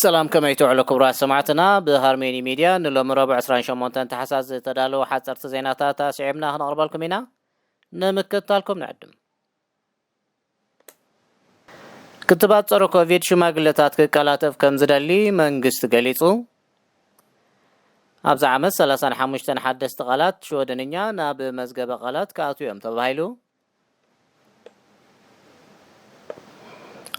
ሰላም፣ ከመይ ትውዕሉ ክቡራት ሰማዕትና? ብሃርሜኒ ሚድያ ንሎሚ ረቡዕ ዕስራን ሸሞንተን ታሕሳስ ዝተዳለዉ ሓፀርቲ ዜናታት ኣስዒብና ክነቕርበልኩም ኢና። ንምክትታልኩም ንዕድም። ክትባት ፀረ ኮቪድ ሽማግለታት ክቀላጠፍ ከም ዝደሊ መንግስቲ ገሊፁ። ኣብዚ ዓመት ሰላሳን ሓሙሽተን ሓደስቲ ቃላት ሽወደንኛ ናብ መዝገበ ቃላት ክኣትዉ እዮም ተባሂሉ።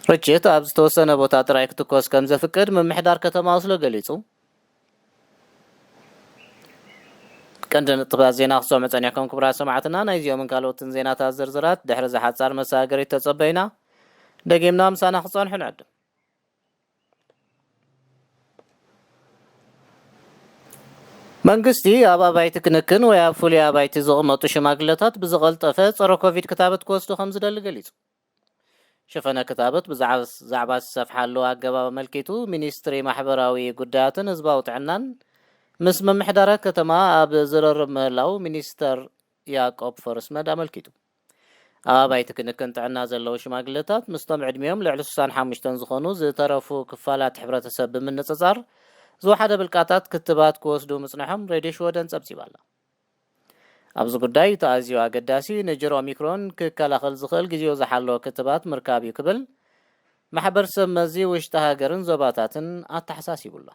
ርችት ኣብ ዝተወሰነ ቦታ ጥራይ ክትኮስ ከም ዘፍቅድ ምምሕዳር ከተማ ኦስሎ ገሊጹ። ቀንዲ ነጥብታት ዜና ክትሰምዑ ጸኒሕኩም ክቡራት ሰማዕትና። ናይዚኦምን ካልኦትን ዜናታት ዝርዝራት ድሕሪ እዚ ሓጻር መሰጋገሪት ተጸበዩና። ደጊምና ምሳና ክጸንሑ ንዕድም። መንግስቲ ኣብ ኣባይቲ ክንክን ወይ ኣብ ፍሉይ ኣባይቲ ዝቕመጡ ሽማግለታት ብዝቐልጠፈ ጸረ ኮቪድ ክታበት ክወስዱ ከም ዝደሊ ገሊጹ። ሸፈነ ክታበት ብዛዕባ ዛዕባ ዝሰፍሓሉ ኣገባብ ኣመልኪቱ ሚኒስትሪ ማሕበራዊ ጉዳያትን ህዝባዊ ጥዕናን ምስ ምምሕዳራት ከተማ ኣብ ዝርርብ ምህላው ሚኒስተር ያዕቆብ ፈርስመድ ኣመልኪቱ። ኣብ ኣባይቲ ክንክን ጥዕና ዘለዉ ሽማግለታት ምስቶም ዕድሚኦም ልዕሊ ስሳን ሓሙሽተን ዝኾኑ ዝተረፉ ክፋላት ሕብረተሰብ ብምንጽጻር ዝወሓደ ብልቃጣት ክትባት ክወስዱ ምጽንሖም ሬድዮ ሽወደን ጸብጺባ ኣላ። ኣብዚ ጉዳይ እቲ ኣዝዩ ኣገዳሲ ንጅር ኦሚክሮን ክከላኸል ዝኽእል ግዜኡ ዝሓለወ ክትባት ምርካብ እዩ ክብል ማሕበር ሰብ መዚ ውሽጢ ሃገርን ዞባታትን ኣተሓሳሲቡ ኣሎ።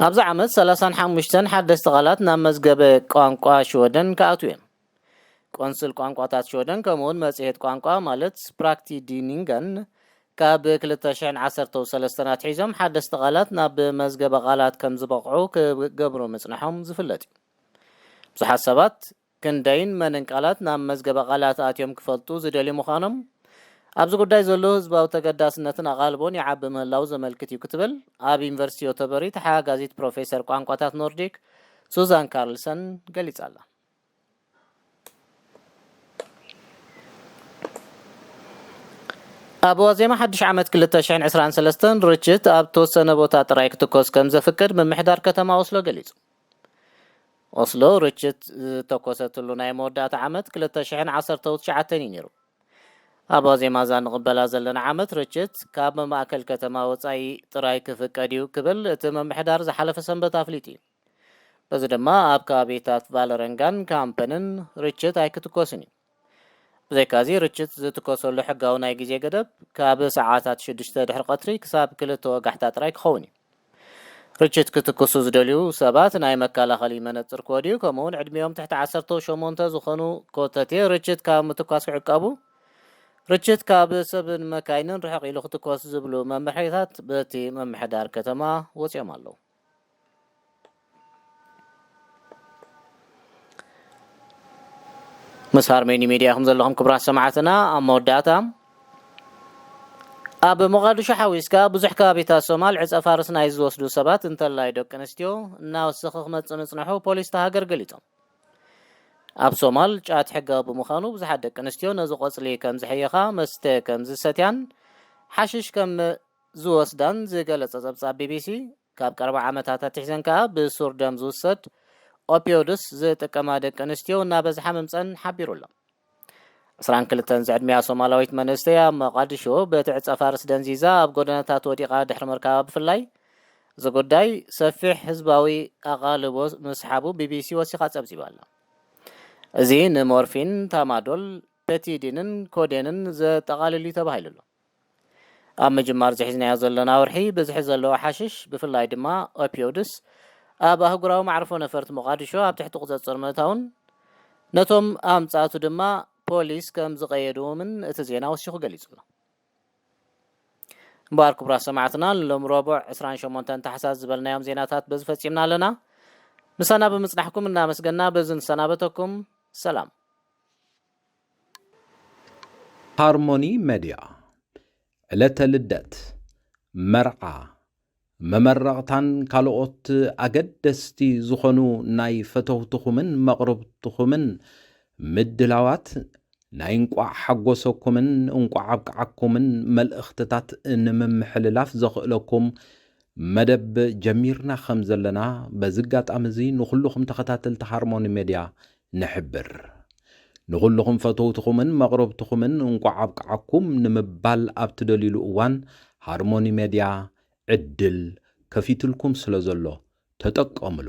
ኣብዚ ዓመት ሰላሳን ሓሙሽተን ሓደስቲ ቃላት ናብ መዝገበ ቋንቋ ሽወደን ክኣትዉ እዮም። ቆንስል ቋንቋታት ሽወደን ከምኡውን መጽሔት ቋንቋ ማለት ስፕራክቲ ዲኒንገን ካብ ክልተ ሽሕን ዓሰርተው ሰለስተን ኣትሒዞም ሓደስቲ ቃላት ናብ መዝገበ ቃላት ከም ዝበቕዑ ክገብሩ ምጽንሖም ዝፍለጥ እዩ። ብዙሓት ሰባት ክንደይን መንን ቃላት ናብ መዝገበ ቃላት ኣትዮም ክፈልጡ ዝደልዩ ምዃኖም ኣብዚ ጉዳይ ዘሎ ህዝባዊ ተገዳስነትን ኣቓልቦን ይዓቢ ምህላው ዘመልክት እዩ ክትብል ኣብ ዩኒቨርሲቲ ዮተበሪ ተሓጋጋዚት ፕሮፌሰር ቋንቋታት ኖርዲክ ሱዛን ካርልሰን ገሊጻ ኣላ። ኣብ ዋዜማ ሓድሽ ዓመት ክልተ ሽሕን ዕስራን ሰለስተን ርችት ኣብ ተወሰነ ቦታ ጥራይ ክትኮስ ከም ዘፍቅድ ምምሕዳር ከተማ ኦስሎ ገሊጹ። ኦስሎ ርችት ዝተኮሰትሉ ናይ መወዳእታ ዓመት ክልተ ሽሕን ዓሰርተው ትሽዓተን እዩ ነይሩ። ኣብ ዋዜማ እዛ ንቕበላ ዘለና ዓመት ርችት ካብ ማእከል ከተማ ወጻኢ ጥራይ ክፍቀድ እዩ ክብል እቲ ምምሕዳር ዝሓለፈ ሰንበት ኣፍሊጡ እዩ። በዚ ድማ ኣብ ከባቢታት ቫለረንጋን ካምፐንን ርችት ኣይክትኮስን እዩ። ብዘይካዚ ርችት ዝትኮሰሉ ሕጋዊ ናይ ግዜ ገደብ ካብ ሰዓታት ሽዱሽተ ድሕሪ ቀትሪ ክሳብ ክልተ ወጋሕታ ጥራይ ክኸውን እዩ። ርችት ክትኩሱ ዝደልዩ ሰባት ናይ መከላኸሊ መነጽር ክወድዩ፣ ከምኡውን ዕድሚኦም ትሕቲ ዓሰርተ ሸሞንተ ዝኾኑ ኮተቴ ርችት ካብ ምትኳስ ክዕቀቡ፣ ርችት ካብ ሰብን መካይንን ርሕቕ ኢሉ ክትኮስ ዝብሉ መምርሒታት በቲ ምምሕዳር ከተማ ወጺኦም ኣለዉ። ምስ ሃርሜኒ ሚድያ ኢኹም ዘለኹም ክቡራት ሰማዕትና። ኣብ መወዳእታ ኣብ ሞቓዲሾ ሓዊስካ ብዙሕ ከባቢታት ሶማል ዕፀ ፋርስ ናይ ዝወስዱ ሰባት እንተላይ ደቂ ኣንስትዮ እናወሰኸ ክመፅእ ምፅንሑ ፖሊስ እታ ሃገር ገሊፆም። ኣብ ሶማል ጫት ሕጋዊ ብምዃኑ ብዙሓት ደቂ ኣንስትዮ ነዚ ቆፅሊ ከም ዝሕየኻ መስተ ከም ዝሰትያን ሓሽሽ ከም ዝወስዳን ዝገለጸ ጸብጻብ ቢቢሲ፣ ካብ ቀረባ ዓመታት ኣትሒዘን ከኣ ብሱር ደም ዝውሰድ ኦፒዮድስ ዝጥቀማ ደቂ ኣንስትዮ እናበዝሓ ምምጸን ሓቢሩ ኣሎ። ዕስራን ክልተን ዝዕድሚያ ሶማላዊት መንእሰይ ኣብ መቃዲሾ በቲ ዕጸ ፋርስ ደንዚዛ ኣብ ጎደናታት ወዲቓ ድሕሪ ምርካባ ብፍላይ እዚ ጉዳይ ሰፊሕ ህዝባዊ ኣቓልቦ ምስሓቡ ቢቢሲ ወሲኻ ጸብጺባ ኣላ። እዚ ንሞርፊን፣ ታማዶል፣ ፔቲዲንን ኮዴንን ዘጠቓልል እዩ ተባሂሉ ኣሎ። ኣብ ምጅማር ዝሒዝናዮ ዘለና ወርሒ ብዝሒ ዘለዎ ሓሽሽ ብፍላይ ድማ ኦፒዮድስ ኣብ ኣህጉራዊ መዕርፎ ነፈርቲ ሞቓዲሾ ኣብ ትሕቲ ቁፅፅር ምእታውን ነቶም ኣምፃእቱ ድማ ፖሊስ ከም ዝቐየድዎምን እቲ ዜና ወሲኹ ገሊጹ ኣሎ። እምበኣር ክቡራት ሰማዕትና ንሎም ረቡዕ ዕስራን ሸሞንተን ታሕሳስ ዝበልናዮም ዜናታት በዚ ፈጺምና ኣለና። ምሳና ብምጽናሕኩም እናመስገና በዚ ንሰናበተኩም። ሰላም። ሃርሞኒ መድያ፣ ዕለተ ልደት፣ መርዓ፣ መመረቕታን ካልኦት ኣገደስቲ ዝኾኑ ናይ ፈተውትኹምን መቕርብትኹምን ምድላዋት ናይ እንቋዕ ሓጎሰኩምን እንቋዕ ኣብቅዓኩምን መልእኽትታት ንምምሕልላፍ ዘኽእለኩም መደብ ጀሚርና ከም ዘለና በዚ ኣጋጣሚ እዚ ንኹልኹም ተኸታተልቲ ሃርሞኒ ሜድያ ንሕብር። ንኹልኹም ፈተውትኹምን መቕረብትኹምን እንቋዕ ኣብቅዓኩም ንምባል ኣብ ትደልዩሉ እዋን፣ ሃርሞኒ ሜድያ ዕድል ከፊትልኩም ስለ ዘሎ ተጠቀምሉ።